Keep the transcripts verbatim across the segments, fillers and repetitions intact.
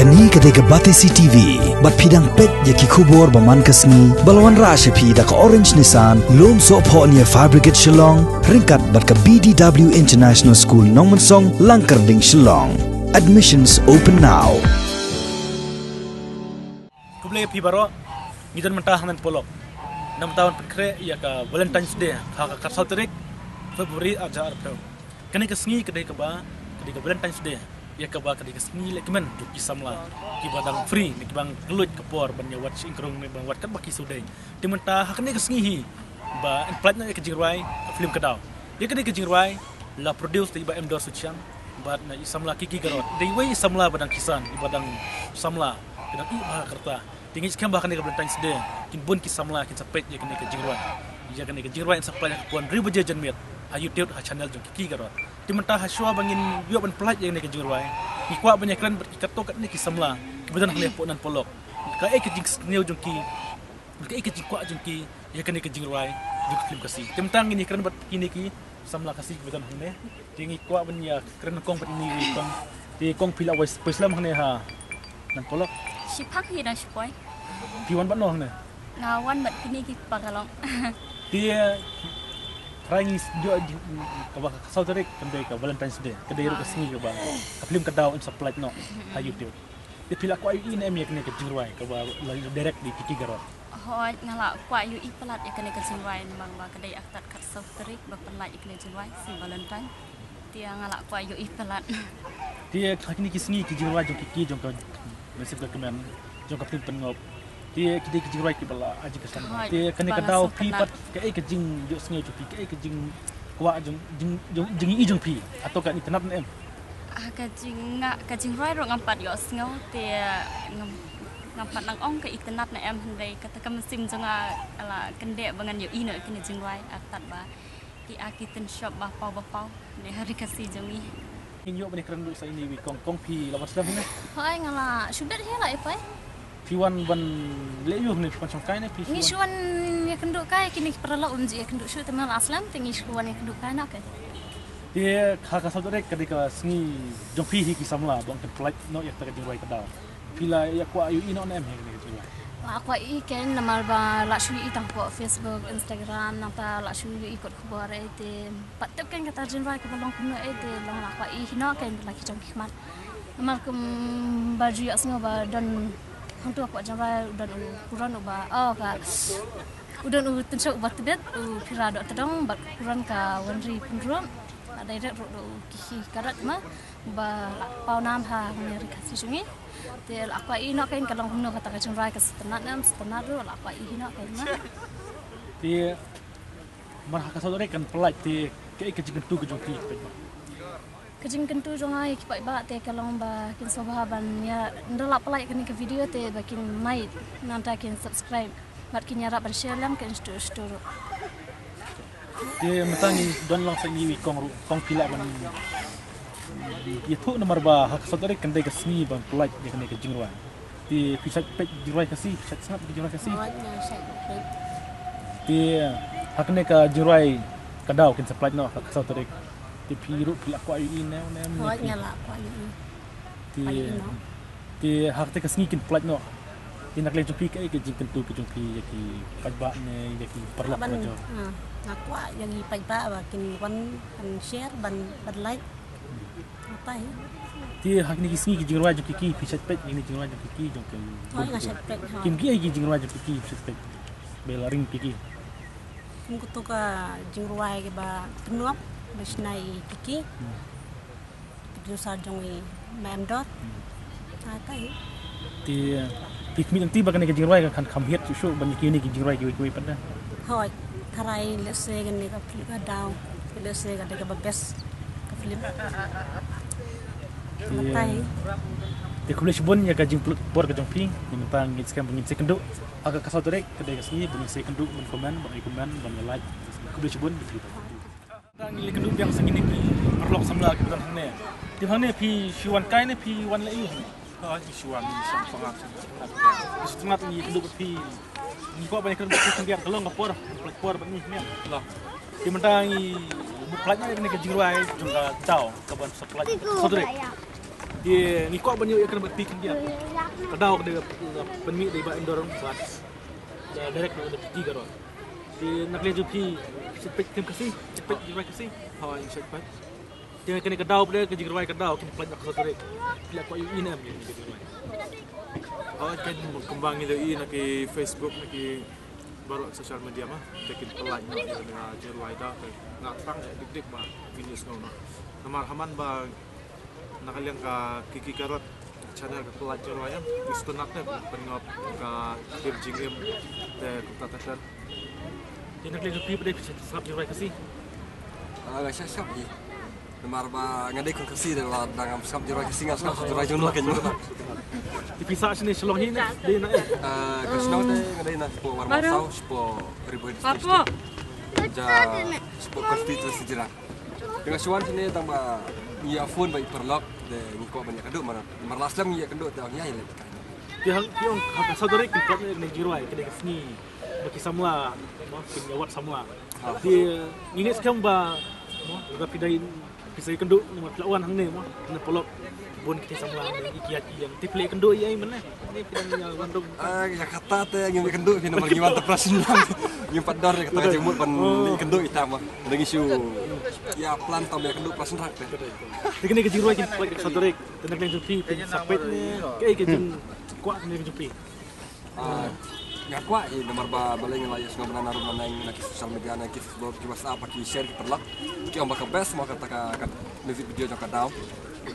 Kane ka dei ka Batesi T V, bad phi dang peit ïa ki khubor ba man ka sngi, ba la wanrah sha phi da ka Orange Nissan, Lumsohphoh near Fire Brigade Shillong, ryngkat bad ka B D W International School Nongmensong, Langkyrding, Shillong. Admissions open now. Khublei phi baroh, ngi don mynta ha Nan Polok. Namar ban pynkhreh ïa ka Valentine's Day, ha ka khatsaw tarik February arhajar arphew. Kane ka sngi ka dei kaba, ka dei ka Valentine's Day, ïa kaba ka dei ka sngi leh kmen jong ki samla, kiba dang free, ne kiba dang kylluid ka por ban ïa wad shyieng krung ne ban wad katba ki shu dei. Te mynta ha kane ka sngi hi, ba yn pynlait noh ïa ka jingrwai, ka film Ka Daw. Ïa kane ka jingrwai, la produce da i Bah M Dor Suchiang, bad na i samla Kiki Garot. Dei iwei i samla ba dang kisan, iba dang samla, ka dang ïeh bha ka rta. Te ngi skhem ba ha kane ka Valentine's Day, kin bun ki samla kin sa peit ïa kane ka jingrwai. Ïa kane ka jingrwai yn sa pynlait ha ka por hynriew baje janmiet, ha YouTube, ha channel jong Kiki Garot. Te mynta ha shuwa ba ngin ïoh ban pynlait ïa kane ka jingrwai, ngi kwah ban ïakren bad ki katto katne ki samla, kiba don hangne hapoh Nan Polok. Kaei ka jingsngew jong ki, kaei ka jingkwah jong ki ïa kane ka jingrwai jong ka film Khasi. Te mynta ngin ïakren bad kine ki samla Khasi kiba don hangne. Te ngi kwah ban ïakren kong bad ine i kong. Te kong, phi la wai poi slem hangne ha Nan Polok? Shiphang hi na shipoi. Phi wan bad no hangne? Nga wan bad kine ki para lok. Te, eh, trai ngi s-, ïoh, kaba ka khatsaw tarik kan dei ka Valentine's Day, ka dei ruh ka sngi kaba ka film Ka Daw yn sa pynlait noh ha YouTube. Te phi la kwah ïohi ne em ïa kane ka jingrwai kaba la direct da i Kiki Garot? Hooid, nga la kwah ïohi palat ïa kane ka jingrwai, namar ba ka dei ha ka khatsaw tarik ba pynlait ïa kane ka jingrwai, sngi Valentine. Te nga la kwah ïohi palat. Te ha kine ki sngi ki jingrwai jong Kiki, jong ka mynsiem ka kmen, jong ka film Pynngop, te ki dei ki jingrwai kiba la ai jingkyrshan. Hooid, te kane Ka Daw, phi pat kaei ka jingïohsngew jong phi, kaei ka jingkwah jong, jing, jong, jingïohi jong phi? Hato ka itynnad ne em? Ah, ka jing, nga, ka jingrwai ruh ngam pat ïohsngew, te ngam, ngam pat nang ong ka itynnad ne em, hynrei kata ka mynsiem jong nga la kyndit ba ngan ïohi noh ïa kane ka jingrwai, artat ba ki, ah, ki tynshop ba paw ba paw ne ha ri Khasi jong ngi. Ngin ïoh ban ïakren ruh sa ine i kong. Kong, phi la wan slem ne? Hooid, nga la shu bit hi la i pai. Phi wan ban leh aïu ne, phi wan shongkai ne phi? Ngi shu wan ïakynduh kai, kine ki para lok um ju ïakynduh shuh, te ma la slem te ngi shu wan ïakynduh kai noh kai. Te ha ka khatsaw tarik ka dei ka sngi jong phi hi ki samla, ba yn pynlait noh ïa kata ka jingrwai Ka Daw. Phi la ïa kwah ïohi noh ne em ïa kane ka jingrwai? La kwah ïohi kein, namar ba la shu ïohi tang hapoh Facebook, Instagram, nangta la shu ïohi kot khubor, eh, te pat tip kein kata ka jingrwai kaba long kumno, eh, te long la kwah ïohi noh kein, la ki jong ki khmat. Namar kumba ju ïohsngew ba don hangto hapoh jingrwai u don u kuron uba, oh, ka, u don u tynshop uba tbit, u Phira Dohtdong, bad u kuron ka Wanri Pynrup. La direct ruh da u Kiki Garot ma, ba la paw nam ha hangne ri Khasi jong ngi. Te la kwah ïohi noh kein ka long kumno kata ka jingrwai, ka sngewtynnad ne em sngewtynnad ruh, la kwah ïohi noh kein ma. Te mar ha ka khatsaw tarik kan pynlait, te kaei ka jingkyntu ka jong phi, phi paidbah? Ka jingkyntu jong nga ïa ki paidbah te ka long ba kin sngewbha ban ïa, ynda la pynlait kane ka video te ba kin like, nangta kin subscribe, bad kin ïarap ban share lem kein shatu shatu ruh. Te mynta ngi don lang sa ine i kong ruh. Kong, phi lah ban ïathuh namar ba ha ka khatsaw tarik kan dei ka sngi ban pynlait ïa kane ka jingrwai. Te phi shait peit jingrwai Khasi, phi shait sngap jingrwai Khasi? Hooid, nga shait peit. Te ha kane ka jingrwai Ka Daw kin sa pynlait noh ha ka khatsaw tarik, te phi ruh phi la kwah ïohi ne em? Hooid, nga la kwah ïohi. Te, te ha kata ka sngi kin pynlait noh, te na ka liang jong phi kaei ka jingkyntu ka jong phi ïa ki paidbah ne ïa ki paralok? Ban, ah, nga kwah ïa ki paidbah ba kin wan ban share, ban, ban like. Te ha kine ki sngi ki jingrwai jong ki, ki phi shait peit ïa kine ki jingrwai jong ki, ki jong ki? Hooid, nga shait peit, hooid. Kum kiei ki jingrwai jong ki, ki phi shait peit ba la ring ki, ki? Kum kato ka jingrwai kaba Pynngop, ba shna i Kiki. Hmm. Producer jong i Ma'am Dor. Hmm. Ah, kaei. Te phi khmih lynti ba kane ka jingrwai kan kham hit shuh shuh ban ïa kine ki jingrwai kiwei kiwei pat da? Hooid, tharai lehse kane ka film Ka Daw, lehse ka dei kaba best ka film. Te, te khublei shibun ïa ka jingpynlut por ka jong phi. Mynta ngin skhem ba ngin sa ïakynduh ha ka khatsaw tarik, ka dei ka sngi ba ngin sa ïakynduh, ban comment, ban ai comment, ban like. Khublei shibun. Te ngi la ïakynduh biang sa kine ki paralok samla kiba don hangne. Te hangne phi shu wan kai ne phi wan leh aïu hangne? Ah, ngi shu wan, ngi shu wan. Ngi shu wan, ngi ïakynduh bad phi. Ngi kwah ban ïakynduh bad phi khyndiat, ka long ka por, pynlait por bad ngi hangne. Te mynta ngi buh pynlait noh ïa kane ka jingrwai jong Ka Daw kaban sa pynlait ha ka khatsaw tarik. Te ngi kwah ban ïoh ïa kane ka bad phi khyndiat. Ka daw ka dei ka pynmih dei ba Indorm bad direct na P T ka roi. Te na ka liang jong phi, shu peit khlem Khasi, shu peit jingrwai Khasi. Hooid, shu peit. Te kane ka daw phi, ka jingrwai ka daw, kin pynlait na ka sawdong. Phi la kwah ïohi ne em ïa ka jingrwai? Hooid, kan kumba ngi la ïohi na ki Facebook, na ki baroh social media ma, te kin pynlait noh ïa ka jingrwai daw, te nga tang eh dik dik ba kin ïohsngew noh. Namar ha man ba na ka liang ka Kiki Karot channel ka pynlait jingrwai em, ngi sngewtynnat te pynngop ka tim jingim te kumta te shen. Te na ka liang jong phi pat dei phi sngap jingrwai Khasi? Ah, nga sngap sngap hi. Namar ba nga dei khun Khasi, te lada ngam sngap jingrwai Khasi, ngam sngap jingrwai jong no kein mo. Te phi sah shane Shillong hi ne dei na eh? Ah, ka shnong te nga dei na shapoh Warmawsaw, shapoh Ri Bhoi District. Ja shapoh constituency Jirang. Te nga shu wan shane tang ba ngi ïa phone bad i paralok, te ngi kwah ban ïakynduh, mar, mar la slem ngi ïakynduh te ong ïa ïa leh. Te hang, te ong ha ka sawdong kin pynlait ne jingrwai, kane ka sngi ba ki samla, mo, kin ïa wad samla. Te ngi ngeit skhem ba, mo, lada phi dei, phi sa ïakynduh, mo, phi la wan hangne, mo, na paralok bun ki samla, i kiad i ïeng, te phi la ïakynduh ïa i mynne. Ni phi dang ïa wan dong. Ah, ïa kata te ngim ïakynduh phi namar ngi wan te pra shin lang. Ngim pat don ïa kata ka jingmut ban ïakynduh ita ma. Dang issue. Ïa plan tam ïakynduh pra shin lang te. Te kane ka jingrwai kin pynlait ka sawdong, te na ka liang jong phi phin sa peit ne kaei ka jingkwah kane ka jong phi? Ah, nga kwah hi namar ba balei nga la ïohsngew ba na ruh na nang na ki social media, na ki Facebook, ki WhatsApp, ki share ki paralok. Ki ong ba ka best mo kata ka, ka music video jong ka daw.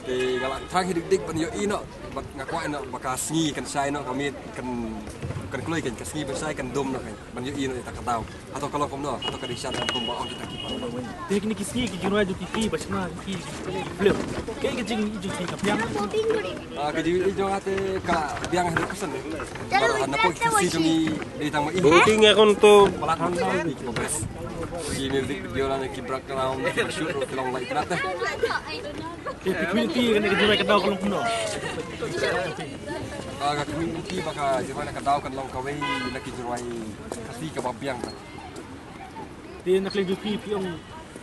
Te nga la thrang hi dik dik ban ïohi noh, bad nga kwah noh ba ka sngi kan shai noh, ka miet kan, kan kloi kein, ka sngi ban shai kan dum noh kein, ban ïohi noh ïa kata ka daw. Hato ka long kumno, hato ka dei shisha kumba ong kita ki paralok. Te kine ki sngi ki jingrwai jong ki, ki ba shna ki film. Kaei ka jingïohi jong phi, ka biang? Ah, ka jingïohi jong nga te ka biang hundred percent. Namar napoh ki Khasi jong ngi dei tang ma i. Booking এখন তো Palat hang ki ba best. Ki music video lane ki background, ki shoot ruh ki long like na te. Te phi community kane ka jingrwai ka daw ka long kumno? Ah, ka community ba ka jingrwai ka daw kan long kawei na ki jingrwai Khasi kaba biang. Te na ka liang jong phi, phi ong,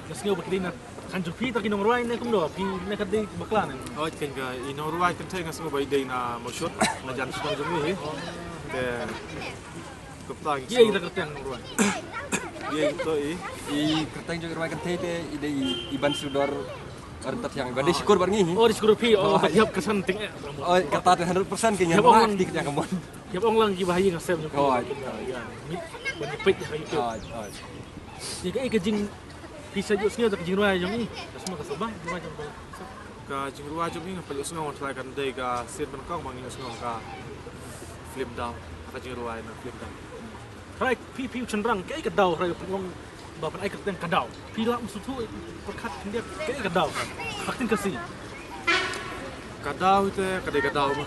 nga sngew ba ki dei na khaw jong phi, ta ki nongrwai ne kumno, phi ne ka dei bakla ne? Hooid, kein ka i nongrwai kynthei nga sngew ba i dei na Mawshut, na jan shnong jong ngi hi. Te kumta ngi, ïa i sngew da kyrteng nongrwai. Ïa i to i. I kyrteng jong i nongrwai kynthei te i dei i Bansudor Ryntathiang, ba dei shakor bad ngi hi. Oh, dei shakor phi, oh, oh, ba ïap kyrsan ting eh. Oh, kata te hundred percent kein, ïa ba ong lang ki kyrteng ka mon. Ïa ba ong lang ki ba ha ïing ha sem jong phi. Hooid. Ïa, ïa, ba ngi peit ha YouTube. Hooid, hooid. Ïa kaei ka jing, phi sa ïohsngew da ka jingrwai jong i? Ka sma ka sma jingrwai jong i. Ka jingrwai jong i nga pynïohsngew trai kan dei ka sien ban kong ba ngi ïohsngew ka film daw, ka jingrwai na film daw. Hooid, phi, phi u shynrang, kaei ka daw, hooid, phi ong ba phin ai kyrteng ka daw. Phi lah sngewthuh pyrkhat khyndiat kaei ka daw. Ha ka ktien Khasi. Ka daw te ka dei ka daw ma.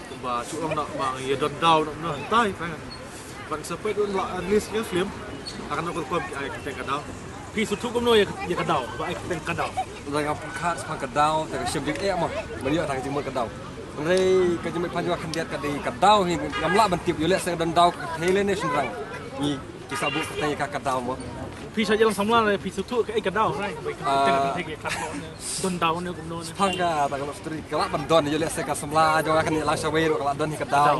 Kumba shu ong noh ba ngi ïa don daw noh noh tai kan. Ban sa peit un la at least ïa film. Ha kano ka rukom ki ai kyrteng ka daw. Phi sngewthuh kumno ïa, ïa ka daw, ba ai kyrteng ka daw. Lada nga pyrkhat shaphang ka daw te ka shem jingeh ma. Ban ïoh tang ka jingmut ka daw. Hynrei ka jingmut phan jong nga khyndiat ka dei ka daw hi, ngam lah ban tip ïoh lehse ka don daw ka thei lane shynrang. Ngi Ki sa buh kyrteng ïa ka ka daw mo. Phi sa ïalam samla ne phi sngewthuh kaei ka daw, right? Bai ka kyrteng ka thei ka khlad mo ne. Don daw ne kumno ne. Shaphang kata ka love story ka lah ban don, ïoh lehse ka samla jong nga kan ïalam shawei ruh ka lah don hi ka daw.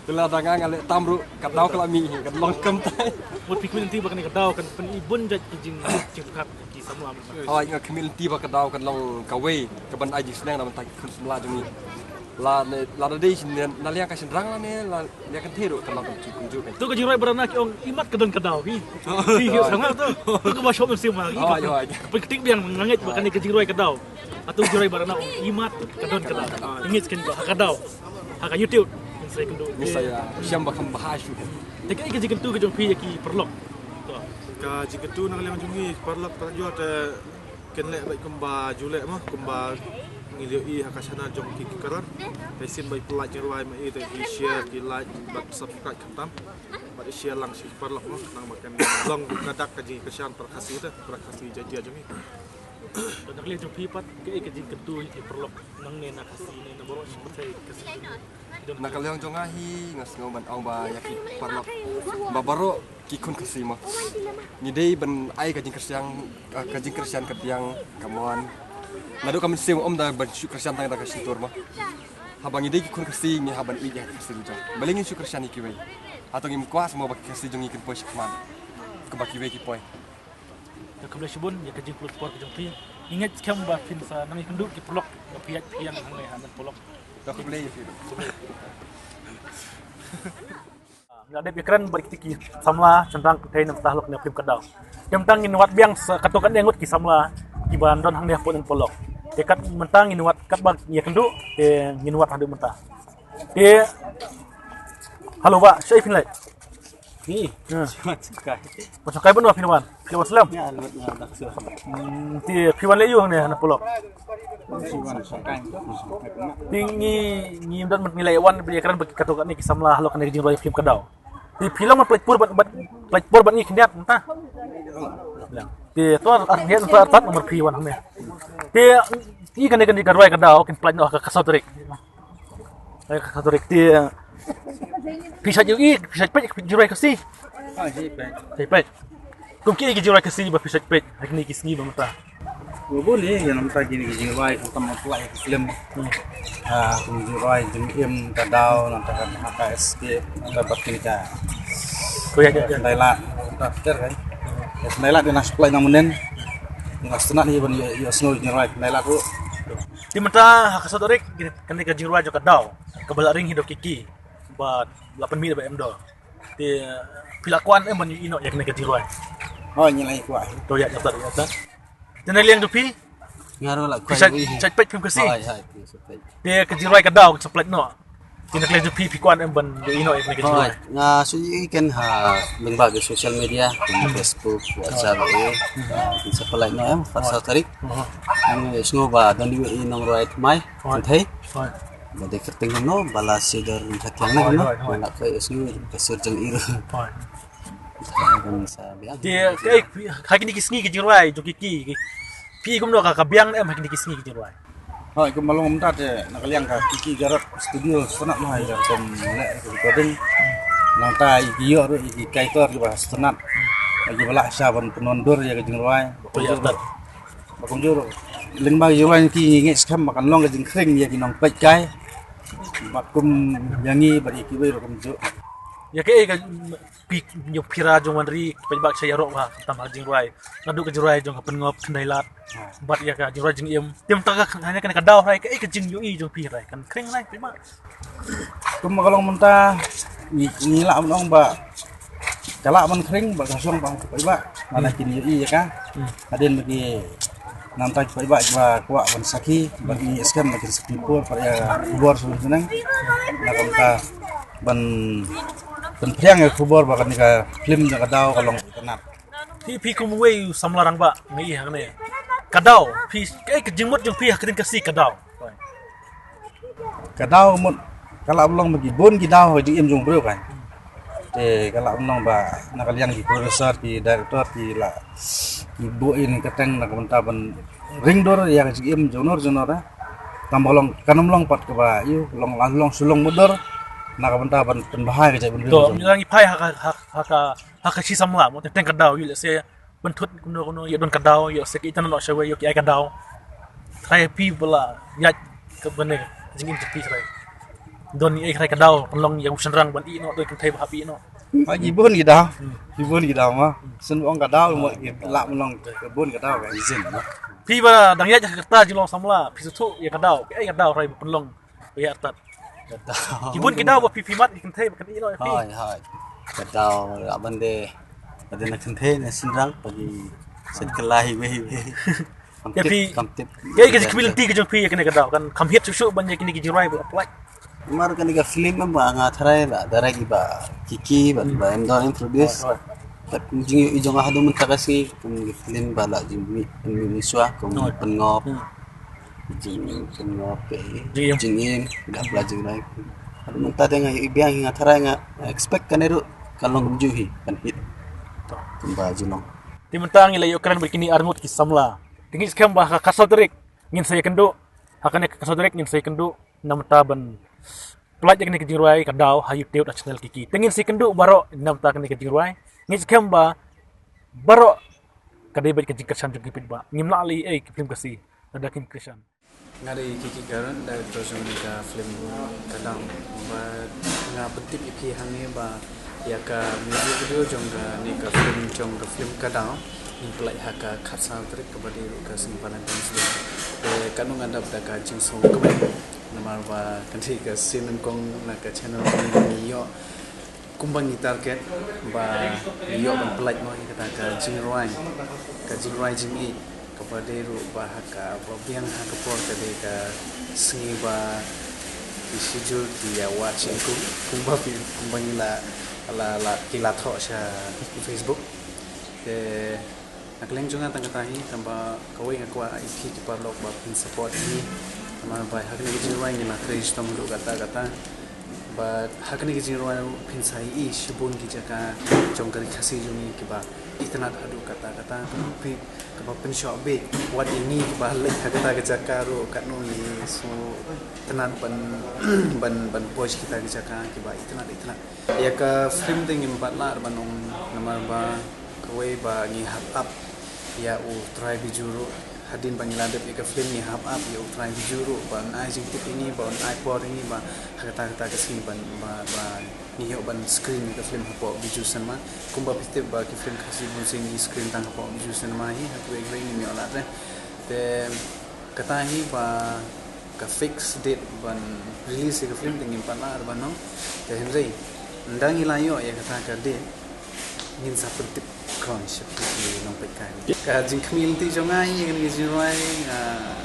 Te lada nga nga leh tam ruh ka daw ka lah mih hi, ka long kumtai. Mut phi khmih lynti ba kane ka daw kan pyni bun jait ki jing, jingpyrkhat ki samla. Hooid, nga khmih lynti ba ka daw kan long kawei kaban ai jingsneng na bynta ki khun samla jong ngi. La ne, lada dei na liang ka shynrang lane la liang kynthei ruh kan long kumjuh kumjuh kan. To ka jingrwai ba dang na ki ong imat ka don ka daw hi. Hi hi sngewthuh to. To kaba shop mynsiem ha. Hooid, hooid. Pynktip biang nga ngeit ba kane ka jingrwai ka daw. Hato ka jingrwai ba dang na ong imat ka don ka daw. Ngeit kan ba ha ka daw. Ha ka YouTube. Ngin sa ïakynduh. Ngin sa ïa shem ba kham bha shuh. Te kaei ka jingkyntu ka jong phi ïa ki paralok? Ka jingkyntu na ka liang jong ngi paralok parajor te kin leh beit kumba ju leh mo, kumba ngi la ïohi ha ka channel jong ki ki karon. Te sien ba i pynlait jingrwai ma i te ki share, ki like bad subscribe khamtam. Bad i share lang sha ki paralok mo, khnang ba kan long ka dak ka jingkyrshan para Khasi te, para Khasi Jaiñtia jong ngi. Te na ka liang jong phi pat kaei ka jingkyntu ïa ki paralok nangne na Khasi ne na baroh shi pyrthei Khasi jong ngi? Na ka liang jong nga hi nga sngew ban ong ba ïa ki paralok ba baroh ki khun Khasi mo. Ngi dei ban ai ka jingkyrshan, ka jingkyrshan ka biang ka mon. Naduh ka mynsiem ym da ban shu kyrshan tang da ka shyntur mo. Haba ngi dei ki khun Khasi ngi hap ban ïeit ïa ka Khasi jong. Balei ngin shu kyrshan ïa kiwei? Hato ngim kwah mo ba ki Khasi jong ngi kin poi shakhmat kumba kiwei ki poi? Ïa, khublei shibun ïa ka jingkylli por ka jong phi. Ngi ngeit skhem ba phin sa nang ïakynduh ki paralok ba phi ïaid phi ïeng hangne ha Nongpoh. Ïa, khublei ïa phi. Nga dep ïakren bad kita ki samla shynrang kynthei na bynta halor kane ka phlim Ka Daw. Te mynta ngin wad biang sa katto katne ngut ki samla kiba don hangne hapoh Nongpoh. Te kat mynta ngin wad katba ïakynduh te ngin wad haduh mynta. Te halo, ba shaei phin leit? Ni. Ha. Shwa kai. Ba shaei ban wan phin wan? Phi wan slem? Ïa, lut nga dak swa. Hmm, te phi wan leh aiu hangne ha Nongpoh? Phi wan shaei kai. Te ngi, ngi ym don, ngi leit wan bad ïakren bad katto katne ki samla halor kane ka jingrwai phlim Ka Daw. Te phi long ban pynlait por bad, bad pynlait por bad ngi khyndiat mynta. Te to ar khyndiat mynta, artat namar phi wan hangne. Te ngi kane, kane ka rwai Ka Daw kin pynlait noh ha ka saw tarik. Ai, ka saw tarik te, phi shait ïohi, phi shait peit ka jingrwai Khasi? Ah, shait peit. Shait peit. Kum kiei ki jingrwai Khasi ba phi shait peit ha kine ki sngi ba mynta? Ba bun eh, ïa, na mynta kine ki jingrwai, khamtam na pynlait ki film. Hmm. Ah, kum jingrwai Jingim, Ka Daw, nangta ka, ka Escape, nangta bad kine ka, ko ïa, ïa, ïa, Khyndai Lad, nangta piter kan. Ïa, Khyndai Lad ïa, na shu pynlait na mynnin. Ïa, na shu sngewtynnat hi ban ïoh, ïohsngew jingrwai Khyndai Lad ruh. Te mynta ha ka saw tarik, kane ka jingrwai jong Ka Daw kaba la ring hi da u Kiki, ba la pynmih da u Bah Emdor. Te phi la kwah em ban ïohi noh ïa kane ka jingrwai? Hooid, ngi la kwah. To ïa, ïa, ïa. Te na liang jong phi? Nga ruh la kwah. Phi shait, ïohi, shait peit phim Khasi? Hooid, hooid, phi shait peit. Te ka jingrwai Ka Daw ka sa pynlait noh. Te na liang jong phi, phi kwah em ban ïohi noh ïa kane ka jingrwai? Hooid, nga shu ïohi kan ha lyngba ki social media, kum, hmm, Facebook, WhatsApp, eh. Hmm. Kin sa pynlait noh em, pat, hooid, saw tarik. Hmm. Nga sngewbha don ïohi nongrwai thymmai, hooid, kynthei. Hooid. Ba dei kyrteng kumno, ba la shu dor ryngkat ïa nga, hooid, kumno? Hooid, hooid. Nga la kwah ïohsngew ka sur jong i ruh. Hooid. Ban sa biang. Te kaei, ha kine ki sngi ki jingrwai jong ki, ki, ki, phi kumno, ka, ka biang em ha kine ki sngi ki jingrwai? Hooid, kumba long mynta te na ka liang ka Kiki Garot Studio sngewtynnat noh ïa ka rukom leh ka recording. Nangta ïa ki ïoh ruh ïa ki kaitor kiba sngewtynnat, ïa kiba lah shisha ban pynwandur ïa ka jingrwai. Ba kumjuh ruh, lyngba ka jingrwai jong ki ngi ngeit skhem ba kan long ka jingkhring ïa ki nongpeitkai. Bad kum ïa ngi bad ïa kiwei ruh kumjuh. Ïa kaei ka, phi, ïa phi ra jong wan ri, paidbah sha ïaroh bha khamtam ha jingrwai, naduh ka jingrwai jong ka Pynngop, Khyndai Lad, ha, bad ïa ka jingrwai Jingim. Te mynta ka, kane, kane Ka Daw hynrei, kaei ka jingïohi jong phi hynrei, kan khring hynrei paidbah? Kumba ka long mynta, ngi, ngi lah ban ong ba ka lah ban khring bad ka shong bha ha paidbah. Lada, hmm, kin ïohi ïa ka. Hmm. Hadien ba ki, nangta ki paidbah kiba kwah ban sakhi, bad ngi skhem ba kin sakhi por, pat ïa ka khubor sha shnong. Na ka bynta ban pynphriang ïa ka khubor ba kane ka film jong Ka Daw ka long itynnat. Phi, phi kum uwei u samla rangbah nga ïohi hangne. Ka Daw, phi, kaei ka jingmut jong phi ha ka ktien Khasi Ka Daw? Ka Daw ka mut, ka lah ban long ba ki bun ki daw ha ka jingim jong u briew kan. Te ka lah ban long ba na ka liang ki producer, ki director ki la, ki buh ïa kane ka kyrteng na ka bynta ban ring dur ïa ka jingim jong uno jong uno, eh. Tang ba long, kan ym long pat kaba ïoh long, long shu long mutdur na ka bynta ban pynbha ïa ka jaitbynriew. To, ngi la ngi phai ha ka, ha, ha ka, ha ka shi samla mo, te teng Ka Daw ïoh lehse pynthut kumno kumno, ïoh don Ka Daw, ïoh se ki itynnat noh shawei, ïoh ki ai Ka Daw. Trai phi ba la ïaid ka bynta jingim jong phi trai. Don ïa trai Ka Daw, pynlong ïa u shynrang ban ïeh noh, don kynthei ba hap ïeh noh. Ha, ki bun ki daw. Hmm. Ki bun ki daw ma. Hmm. Shen ong Ka Daw mo, ki lah ban long ka bun Ka Daw ka izin ma. Phi ba dang ïaid ha ka rta jinglong samla, phi sngewthuh ïa Ka Daw, phi ai Ka Daw trai ba pynlong ïa artat. Ka Daw. Ki bun ki daw ba phi, phi mad ki kynthei ba kan ïeh noh ïa phi. Hooid, hooid. Ka Daw lah ban dei, ban dei na kynthei na shynrang ba ki shet kylla iwei iwei. Kam tip, kam tip. Ïa phi, kaei ka jingkyrmen lynti ka jong phi ïa kane Ka Daw, kan kham hiat shuh shuh ban ïa kine ki jingrwai ba pynlait? Namar kane ka film em ba nga tharai la direct i Bah Kiki bad, hmm, Bah Emdor em produce. Hooid, hooid. Bad kum jingïohi jong nga haduh mynta ka sngi kum ki film ba la jingmih, pynmih mynshuwa kum, hooid, Pynngop. Hmm. Jingim, Pynngop, eh, Jingim. Jingim, Ka Daw Pynlait Jingrwai. Haduh mynta te nga ïohi biang hi, nga tharai, nga expect kane ruh kan long kumjuh hi, kan hit. Kumba ju long. Te mynta ngi la ïoh kren bad kine arngut ki samla. Te ngi skhem ba ha ka saw tarik ngin sa ïakynduh. Ha kane ka saw tarik ngin sa ïakynduh na bynta ban pynlait ïa kane ka jingrwai Ka Daw ha YouTube ha channel Kiki. Te ngin sa ïakynduh baroh na bynta kane ka jingrwai. Ngi skhem ba baroh ka dei beit ka jingkyrshan jong ki paidbah. Ngim lah leh ei ki film Khasi. Tadakim Krishan. Nga dei Kiki Karan, director jong ka film Ka Daw. Ba nga pyntip ïa phi hangne ba ïa ka music video jong kane ka film, jong ka film Ka Daw, ngin pynlait ha ka khatsaw tarik kaba dei ruh ka sngi Valentine's Day. Te katno nga dap da ka jingsngewkmen namar ba kane ka sien nyngkong na ka channel ngi ïoh kumba ngi target ba ngi ïoh ban pynlait mo ïa kata ka jingrwai, ka jingrwai jingïeit kaba dei ruh ba ha kaba biang ha ka por ka dei ka sngi ba ki shijur ki ïa wad shynrut kumba phi, kumba ngi la, la, la, ki la thoh sha Facebook. Te na ka liang jong nga tang kata hi, tang ba kawei nga kwah ïa phi ki paralok ba phin support ïa ngi. Namar ba ha kane ka jingrwai ngi la trei shitom haduh katta katta. Bad ha kane ka jingrwai ruh phin sa ïohi shibun ki jaka jong ka ri Khasi jong ngi kiba itynnad haduh katta katta. Kaba phi, kaba pynshoh beit wat ïa ngi kiba leit ha kata ka jaka ruh katno ngi sngewtynnad ban, ban, ban poi sha kita ki jaka kiba itynnad itynnad. Ïa ka film te ngim pat lah ban ong namar ba kawei ba ngi hap ap ïa u Trai Bijou ruh. Hadien ba ngi la dep ïa ka film ngi hap ap ïa u Trai Bijou ruh ba un ai jingtip ïa ngi, ba un ai por ïa ngi ba ha kata kata ka sngi ban ba, ba ngi ïoh ban screen ïa ka film hapoh Bijou Cinema. Kumba phi tip ba ki film Khasi bunsien ngi screen tang hapoh Bijou Cinema hi, ha kiwei kiwei ngim ïoh lad re. Te kata hi ba ka fix date ban release ïa ka film te ngim pat lah ban ong. Te hynrei ynda ngi la ïoh ïa kata ka date ngin sa pyntip khraw sha phi ki nongpeitkai. Ka jingkhmih lynti jong nga ïa kane ka jingrwai, ah,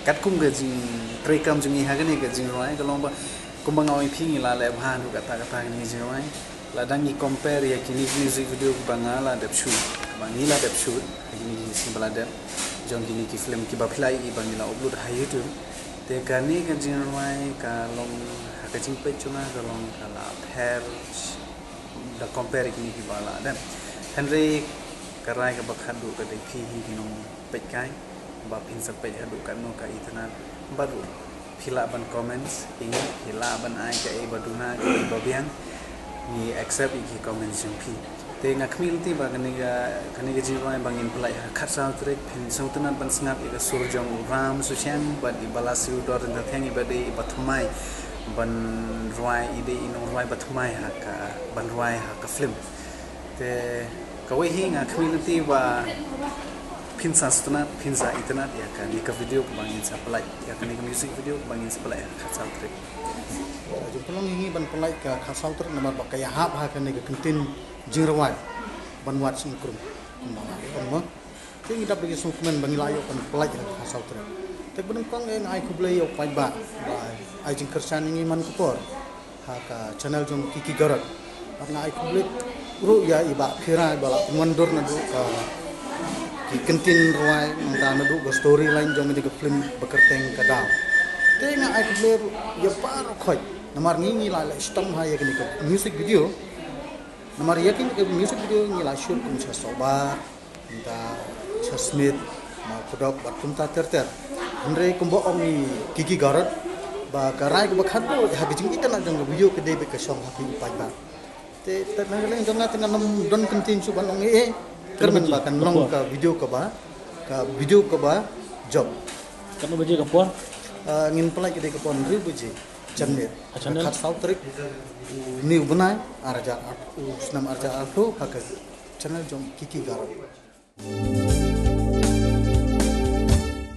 katkum ka jingtreikam jong ngi ha kane ka jingrwai ka long ba kumba nga ong ïa phi ngi la leh bha haduh katta katta kane ka jingrwai. Lada ngi compare ïa kine ki music video ba nga la dep shoot, ba ngi la dep shoot ha kine ki sngi ba la dep, jong kine ki film kiba phi la ïohi ba ngi la upload ha YouTube. Te kane ka jingrwai ka long ha ka jingpeit jong nga ka long ka la pher da compare ïa kine kiba la dep. Hynrei ka rai kaba khatduh ka dei phi hi ki nongpeitkai ba phin sa peit haduh katno ka itynnad. Bad ruh phi lah ban comments ïa ngi, phi lah ban ai kaei ba duna, kaei ba biang. Ngi accept ïa ki comments jong phi. Te nga khmih lynti ba kane ka, kane ka jingrwai ba ngin pynlait ha khatsaw tarik phin sngewtynnad ban sngap ïa ka sur jong u Ram Susiang bad i Balasriewdor Ryntathiang iba dei iba thymmai ban rwai, i dei i nongrwai ba thymmai ha ka, ban rwai ha ka film. Te kawei hi nga khmih lynti ba phin sa sngewtynnad, phin sa itynnad ïa kane ka video kaba ngin sa pynlait, ïa kane ka music video kaba ngin sa pynlait ha khatsaw tarik. Jingpynlong ïa ngi ban pynlait ka khatsaw tarik namar ba ka ïahap ha kane ka kyntien jingrwai ban wad shynrut kumba la ong mo. Te ngi dap da ki sngewkmen ba ngi la ïoh ban pynlait ha khatsaw tarik. Te ba nyngkong eh nga ai khublei ïa u paidbah ba ai jingkyrshan ïa ngi man ka por ha ka channel jong Kiki Garot. Bad nga ai khublei ruh ïa i Bah Phira ba la pynwandur naduh ka, ki kyntien rwai, nangta naduh ka storyline jong kane ka film ba kyrteng Ka Daw. Te nga ai khublei ruh ïa baroh khoit namar ngi, ngi la leh shitom ha ïa kane ka music video. Namar ïa kane ka music video ngi la shoot kum sha Sohbar, nangta sha Smit, Mawkdok bad kumta ter ter. Hynrei kumba ong i Kiki Garot ba ka rai kaba khatduh ha ka jingitynnad jong ka video ka dei beit ka shong ha phi u paidbah. Te, te na ka liang jong nga te ngan ym don kyntien shuh ban ong ei ei. Kyrmen ba kan long ka video kaba, ka video kaba jop. Katno baje ka por? Ah, ngin pynlait ka dei ka por hynriew baje janmiet. Ha channel? Khatsaw tarik u hynñiew bnai, ar hajar ar, u snem ar hajar arphew, ha ka channel jong Kiki Garot.